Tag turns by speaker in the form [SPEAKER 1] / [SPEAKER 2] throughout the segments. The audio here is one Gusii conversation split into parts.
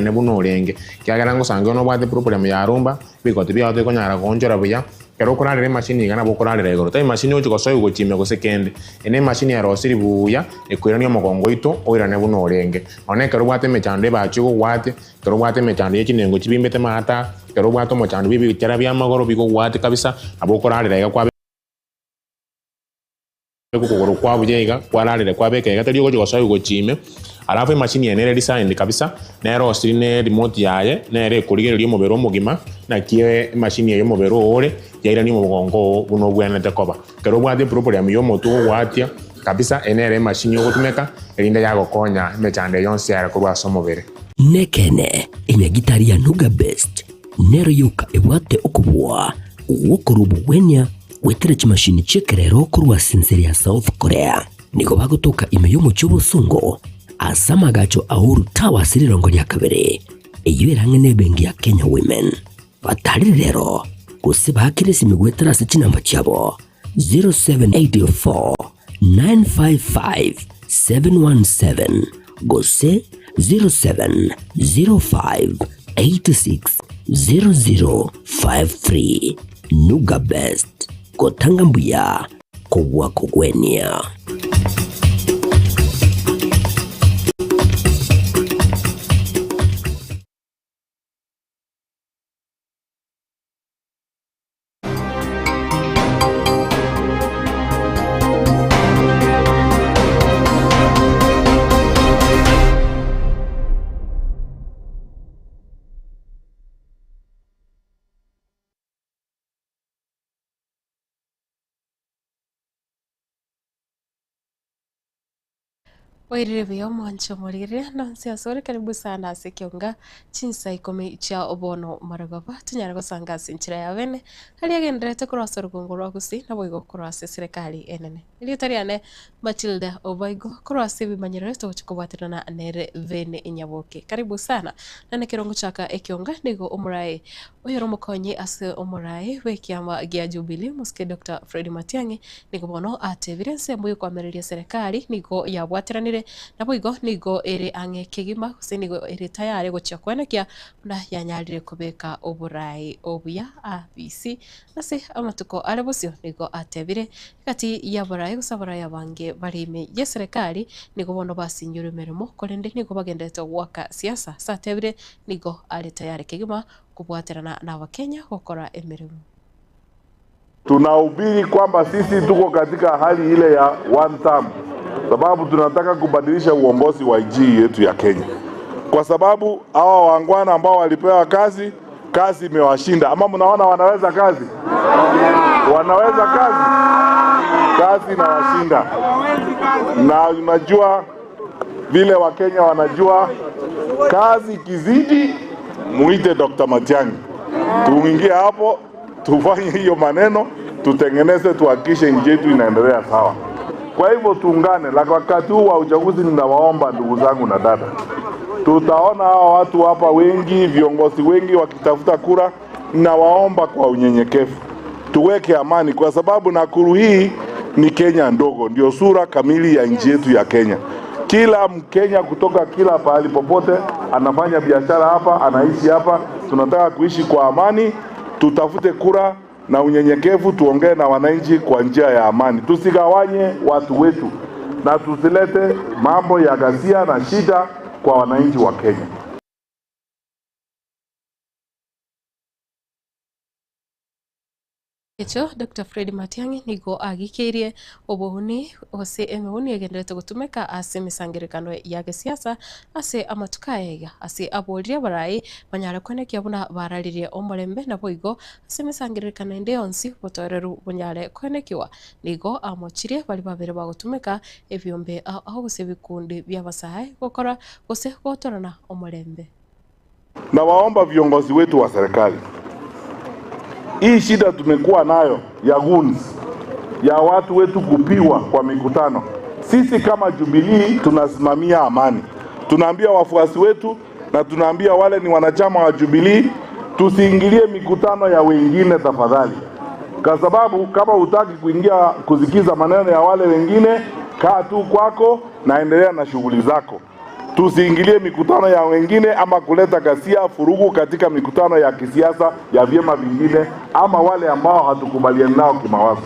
[SPEAKER 1] oirane buna orenge. Ekiagera ngosange nobwate problem ya rumba, ebigoti biao tibikonyara goonchora buya, Ekero okorarera emashini iga nabo okorarera igoro, tari mashini ogochia gosoigwa gochia ime gose kende. Eye nemashini erosiri buya, ekoirania omogongo oito oirane buna orenge. Nonya ekero obwate emechando ebachi ogogwatia, ekero obwate emechando ye chinengo chibimbete maata, ekero obwate omochando bwe ebichera bi'amagoro bigogwatia kabisa, nabo okorarera iga kwabe. Okogoro kwa buya iga kwararire kwabeka iga tari ogochia gosoa gochia ime, alafu emachine eye nere designed kabisa, nere osiri ne remote yaye, nere ekorigereria omobere omogima, naki emachine eye omobere oo ore, yairania omogongo oo buna obwenerete koba. Ekero obwate eprogram ya omotwe ogogoatia kabisa, eye nere emachine ogotumeka, erinde yagokonya emechando eye yonsi yare korwa ase omobere.
[SPEAKER 2] Nekeene, enyagitari ya Nuga Best nero yoka ebwate okobua gw'okorua obogwenia Goetera chimashini chi'ekerero korwa ase ense ya South Korea. Nigo bagotoka ime y'omochie obosongo ase amagacho a Uhuru Towers rirongo ria kabere, eyio ere ang'e n'ebenki ya Kenya Women. Batarire rero gose baakere esimi goetera ase chinamba chiabo 0784 955 717 gose 0705 86 0053. Nuga Best, gotanga mbuya kobua kogwenia.
[SPEAKER 3] Oirire buya omwancho omorigereria nonsi asore karibu sana ase ekionga chinsa ikomi chia obono marogoba tonyare gosanga ase enchera ya bene aria agendererete korwa ase orogongo rwa gusii naboigo korwa ase eserekari enene. Erieta riane Matilda Obaigo korwa ase ebimanyerero togochia kobwaterana nere Bene Nyaboke. Karibu sana naende ekero ngochaka ekionga nigo omorae Oyore omokonyi ase omoraai bw'ekiama gia Jubilee, Omosike Doctor Fred Matiang'i, nigo bono atebire ensemo y'okoamereria eserekari nigo yabwateranire, naboigo nigo ere ang'e kegima gose nigo ere tayare gochia koenekia buna yanyarire kobeka oboraai obuya ABC ase amatuko are bosio. Nigo atebire egati y'abarai gose abarai abange bare ime y'eserekari nigo bono basinyirwe emeremo korende nigo bagenderete goaka siasa ase atebire Nigo are tayari kegima kobwaterana n'Abakenya gokora emeremo.
[SPEAKER 4] Tunahubiri kwamba sisi tuko katika hali ile ya one term, sababu tunataka kubadilisha uongozi wa nchi yetu ya Kenya, kwa sababu hawa wangwana ambao walipewa kazi, kazi imewashinda. Ama mnaona wanaweza kazi? Wanaweza kazi? Kazi inawashinda. Na unajua vile Wakenya wanajua kazi ikizidi, muite Dr. Matiang'i, tuingie hapo tufanye hiyo maneno, tutengeneze, tuhakikishe nchi yetu inaendelea sawa. Kwa hivyo tuungane. La, wakati huu wa uchaguzi, ninawaomba ndugu zangu na dada, tutaona hawa watu hapa wengi, viongozi wengi wakitafuta kura. Ninawaomba kwa unyenyekevu tuweke amani, kwa sababu Nakuru hii ni Kenya ndogo, ndio sura kamili ya nchi yetu ya Kenya. Kila Mkenya kutoka kila pahali popote anafanya biashara hapa, anaishi hapa. Tunataka kuishi kwa amani, tutafute kura na unyenyekevu, tuongee na wananchi kwa njia ya amani, tusigawanye watu wetu na tusilete mambo ya ghasia na shida kwa wananchi wa Kenya.
[SPEAKER 3] Ekio Doctor Fred Matiang'i nigo agikeirie obouni gose emeuni egenderete gotumeka ase emesangererekano ya gesiasa ase amatuko aya iga ase aborire abarai banyare koenekia buna bararirie omorembe naboigo ase emesangererekano ende yonsi obotoereru bonyare koenekiwa. Nigo amochirie baria babere bagotumeka ebiombe ao ao gose ebikundi bi'abasae gokora gose gotorana omorembe.
[SPEAKER 4] Nawaomba viongozi wetu wa serikali, hii shida tumekuwa nayo ya goons, ya watu wetu kupigwa kwa mikutano, sisi kama Jubilee tunasimamia amani. Tunaambia wafuasi wetu na tunaambia wale ni wanachama wa Jubilee tusiingilie mikutano ya wengine tafadhali, kwa sababu kama hutaki kuingia kusikiza maneno ya wale wengine, kaa tu kwako na endelea na shughuli zako. Tusiingilie mikutano ya wengine ama kuleta ghasia, furugu katika mikutano ya kisiasa ya vyama vingine ama wale ambao hatukubaliani nao kimawazo.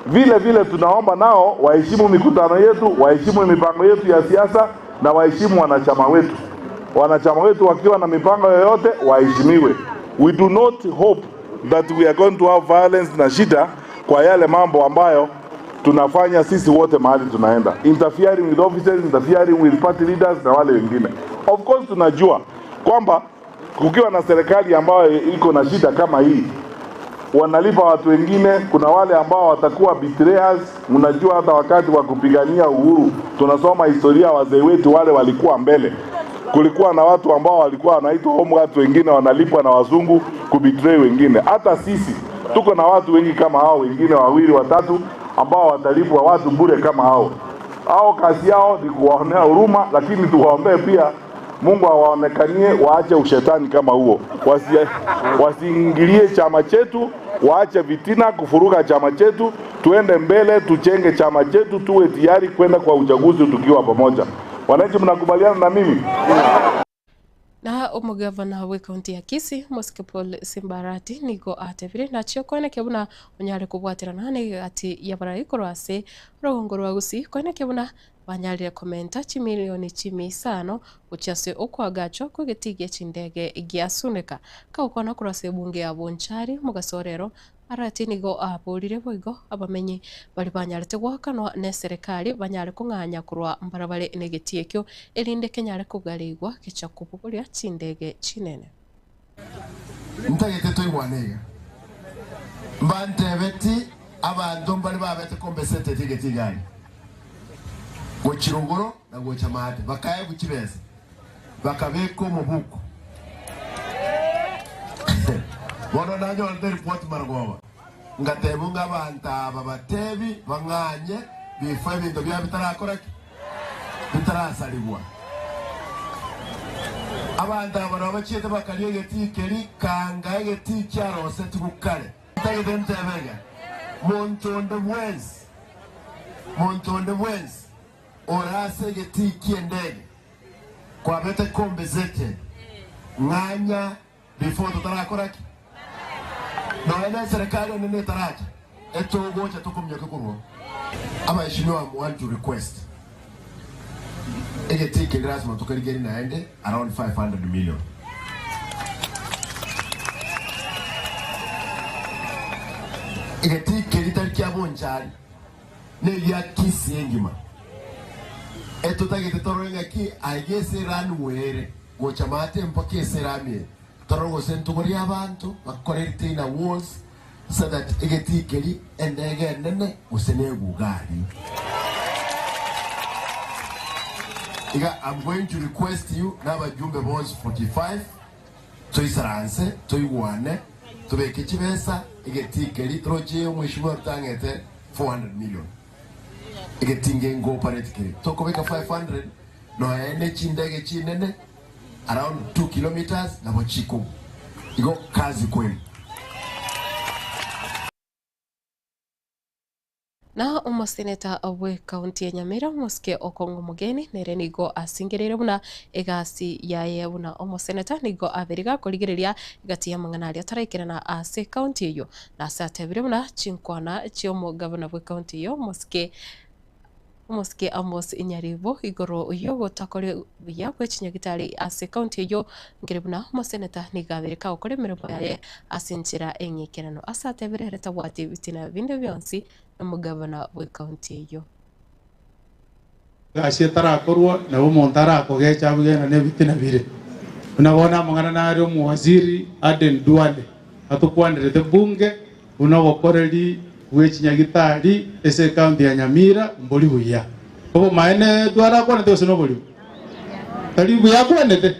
[SPEAKER 4] Vile vile tunaomba nao waheshimu mikutano yetu, waheshimu mipango yetu ya siasa na waheshimu wanachama wetu. Wanachama wetu wakiwa na mipango yoyote waheshimiwe. We do not hope that we are going to have violence na shida kwa yale mambo ambayo tunafanya sisi wote mahali tunaenda, interfering with officers, interfering with party leaders na wale wengine. Of course tunajua kwamba kukiwa na serikali ambayo iko na shida kama hii wanalipa watu wengine. Kuna wale ambao watakuwa betrayers. Mnajua hata wakati wa kupigania uhuru tunasoma historia, wazee wetu wale walikuwa mbele, kulikuwa na watu ambao walikuwa wanaitwa home guards, wengine wanalipwa na wazungu kubetray wengine. Hata sisi tuko na watu wengi kama hao, wengine wawili watatu ambao watalipwa watu bure kama hao. Hao kazi yao ni kuwaonea huruma, lakini tuwaombee pia Mungu awaonekanie, waache ushetani kama huo, wasiingilie chama chetu, waache vitina kufuruga chama chetu. Tuende mbele, tuchenge chama chetu, tuwe tayari kwenda kwa uchaguzi tukiwa pamoja. Wananchi, mnakubaliana na mimi?
[SPEAKER 3] Na omogavana bwe county ya Kisii Mosike Paul Simbarati nigo atebire nachio koenekia buna onyare kobwaterana na egati yabarai korwa ase orogongo rwa Gusii koenekia buna banyarire komenta chimilioni chimi isano gochia ase okoagachwa kwa egetii gia chindege giasuneka kagokwana korwa ase ebunge ya Bonchari omogaso Arati nigo aborire boigo abamenyi bari banyarete gwakanwa na eserekari banyare kong'anya korwa mbarabare na egetii ekio erinde kenyare kogarigwa gecha kobogoria chindege chinene.
[SPEAKER 5] Ntagete toigwane iga mbantebeti abanto mbari babete kombeseteti egeti igari gochirugoro na gocha maate bakae gochibesa bakabeka omobuko bono nanyorete report marogoba ngatebu nga abantu aba batebi bang'anye bifo ebinto bia bitarakora ki bitarasarigwa abantu aba nabo bachiete bakaria egeti keri kanga egeti kiaroseti bukare ntagete ntebega muntu onde bwensi muntu onde bwensi orase egeti kiendege kwabete kombezeted ng'anya before tutarakora ki noene serikali nene taracha etogocha tukumnyoke kurwa abaheshimiwa want to request egeti keri lazima tukarigeri naende around 500 million egeti keri tari kia bonchari negia Kisii engima etotagete torore ng'aki aiga ase eranwere gocha maate mpaka ase eramie torore gose ntogoria abanto bakore retainer walls so that egeti keri endege enene gose na egugari iga I'm going to request you na abajumbe bonsi 45 toisaranse toigwane tobeke chibesa egeti keri toroche omweshimiwa rutang'ete 400 million egetinge ngoparate keri tokobeka 500 noene chindege chinene around 2 kilometers nabo chiko igo kazi kweli.
[SPEAKER 3] Na omoseneta bwe county ya Nyamira omosike Okong'o Omogeni nere nigo asingereire buna egasi yaye buna omoseneta nigo abere gakorigereria egati y'amang'ana aria ataraikerana ase county eyio na ase atebire buna chinkwana chi'omogavana bwe county eyio omosike omosike Amos Nyaribo igoro yogotakore buya bwe chinyagitari ase county eyio nkere buna omoseneta nigo abere kagokora emeremo yaye ase enchera eng'ikerano ase atebire ere tabwati ebitina binde bionsi omogavana bwe county eyio.
[SPEAKER 6] Gasi etarakorwa nabo omonto arakogecha abugena na ebitina bire buna bono amang'ana nare omuwaziri Aden Duale atokwanerete bunge buna obokoreri bwa echinyagitari ase ecounty ya Nyamira mbori buya. Obomaene Duale akwanete gose na oborimo tari buya akwanete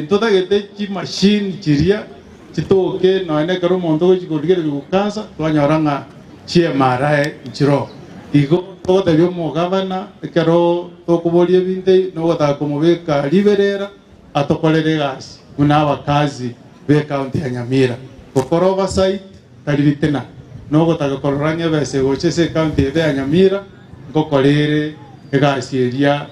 [SPEAKER 6] ntotagete chimashini chiria chitoke nonya ekero omonto ogochi korigereria gokansa twanyora ng'a chiMRI nchiro igo togotebia omogavana ekero tokoboria ebinto ebi nogotaka komobeka riberera atokorere egasi buna abakazi ba ecounty ya Nyamira gokora oversight tari bitina nogotaka korora ng'a ebesa egocha ase ecounty ebe ya Nyamira ngokorere egasi eria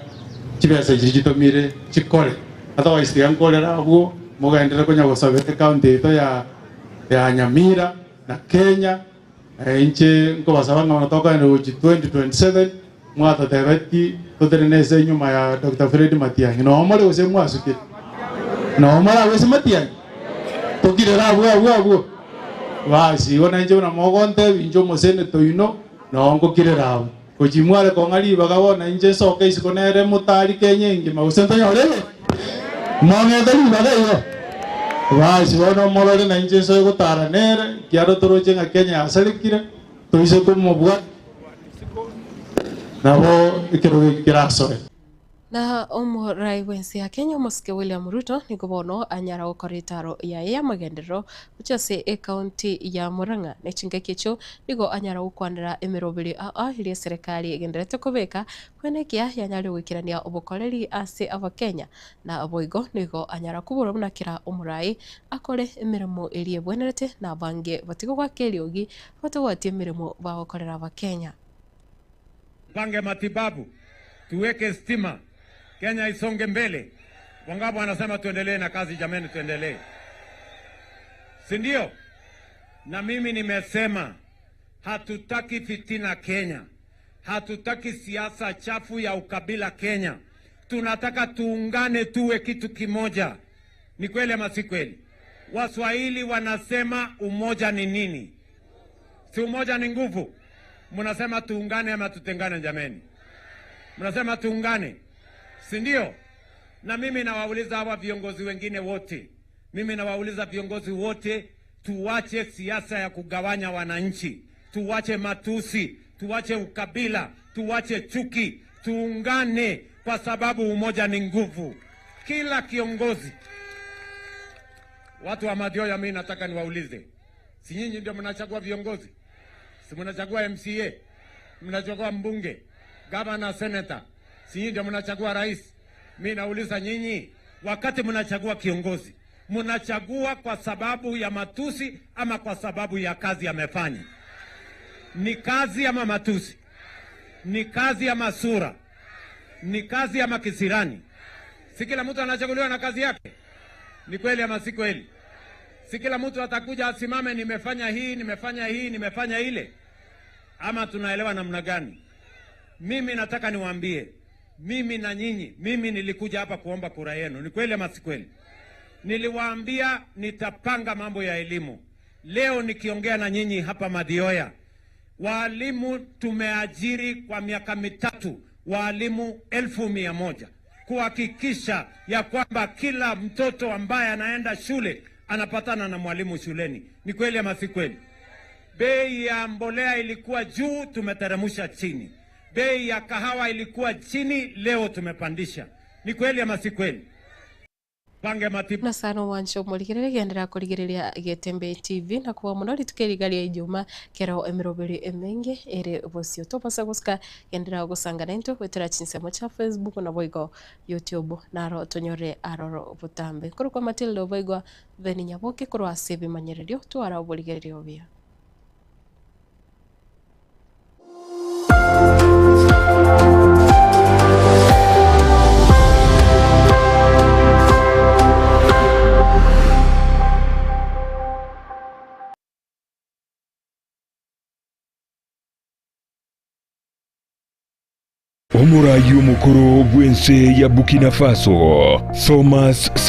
[SPEAKER 6] Chibesa chiria chitomire chikore. Otherwise tiga nkorere abwo mogenderere konya gosabera ecounty yaito ya ya Nyamira na Kenya. Inche nkobasaba ng'a bono tokogenda gochia 2027 mwatotebeti totenene ase enyuma ya Doctor Fred Matiang'i. Noo more gose mwasukire? Noo more abwo ase Matiang'i? Tokirere abwo abwo abwo? Basi igo nainche buna mogontebia inche omoseneto oino, noo ngokirera abwo. Gochia mware kong'a ribaga bono inche nsoke isiko nere motari Kenya engima gose ntonyore egento? Mong'ete ribaga igo? Basi bono morore nainche nsoe gotara nere, ekiagera toroche ng'a Kenya yasarekire, toise komobwata nabo ekerogo eke kerasoe.
[SPEAKER 3] Na omorai bw'ense ya Kenya omosike William Ruto nigo bono anyara gokora etaro yaye y'amagenderero gochia ase ecounty ya Murang'a ne chingaki echio nigo anyara gokwanera emeroberi aa eria eserekari egendererete kobeka kwenekia yanyarire goikerania obokoreri ase abakenya na boigo nigo anyara kobora buna kera omorai akore emeremo eria ebwenerete na abange batige goaka eriogi batagwatie emeremo bagokorera abakenya.
[SPEAKER 7] Tupange matibabu, tuweke stima, Kenya isonge mbele. Wangapi wanasema tuendelee na kazi? Jameni, tuendelee, si ndio? Na mimi nimesema hatutaki fitina Kenya, hatutaki siasa chafu ya ukabila Kenya. Tunataka tuungane, tuwe kitu kimoja. Ni kweli ama si kweli? Waswahili wanasema umoja ni nini? Si umoja ni nguvu? Mnasema tuungane ama tutengane? Jameni, mnasema tuungane, si ndio? Na mimi nawauliza hawa viongozi wengine wote, mimi nawauliza viongozi wote, tuwache siasa ya kugawanya wananchi, tuwache matusi, tuwache ukabila, tuwache chuki, tuungane kwa sababu umoja ni nguvu. Kila kiongozi, watu wa Mathioya, mimi nataka niwaulize, si nyinyi ndio mnachagua viongozi? Si mnachagua MCA, mnachagua mbunge, gavana, senator, si nyinyi ndio mnachagua rais? Mi nauliza nyinyi, wakati mnachagua kiongozi, mnachagua kwa sababu ya matusi ama kwa sababu ya kazi amefanya? Ni kazi ama matusi? Ni kazi ama sura? Ni kazi ama kisirani? Si kila mtu anachaguliwa na kazi yake? Ni kweli ama si kweli? Si kila mtu atakuja asimame, nimefanya hii, nimefanya hii, nimefanya ile? Ama tunaelewa namna gani? Mimi nataka niwaambie, mimi na nyinyi, mimi nilikuja hapa kuomba kura yenu. Ni kweli ama si kweli? Niliwaambia nitapanga mambo ya elimu. Leo nikiongea na nyinyi hapa Mathioya, waalimu tumeajiri kwa miaka mitatu waalimu 100,000 kuhakikisha ya kwamba kila mtoto ambaye anaenda shule anapatana na mwalimu shuleni. Ni kweli ama si kweli? Bei ya mbolea ilikuwa juu, tumeteremsha chini. Bei ya kahawa ilikuwa chini, leo tumepandisha. Ni kweli ama si kweli? Pange matibabu.
[SPEAKER 3] Na sana omwancho omorigereria genderera korigereria Getembe TV na koba mono rituko eriga ria Ijumaa kero emeroberi emenge ere bosio. Tobasa gosika genderera gosanga naintwe goetera chinsemo chia Facebook naboigo YouTube naro tonyore aroro botambe. Nkorokwa Matilda Oboigwa Beni Nyaboke korwa ase ebimanyererio twara oborigereria obuya.
[SPEAKER 8] Omoraai omokoro bw'ense ya Burkina Faso, Thomas Sankara.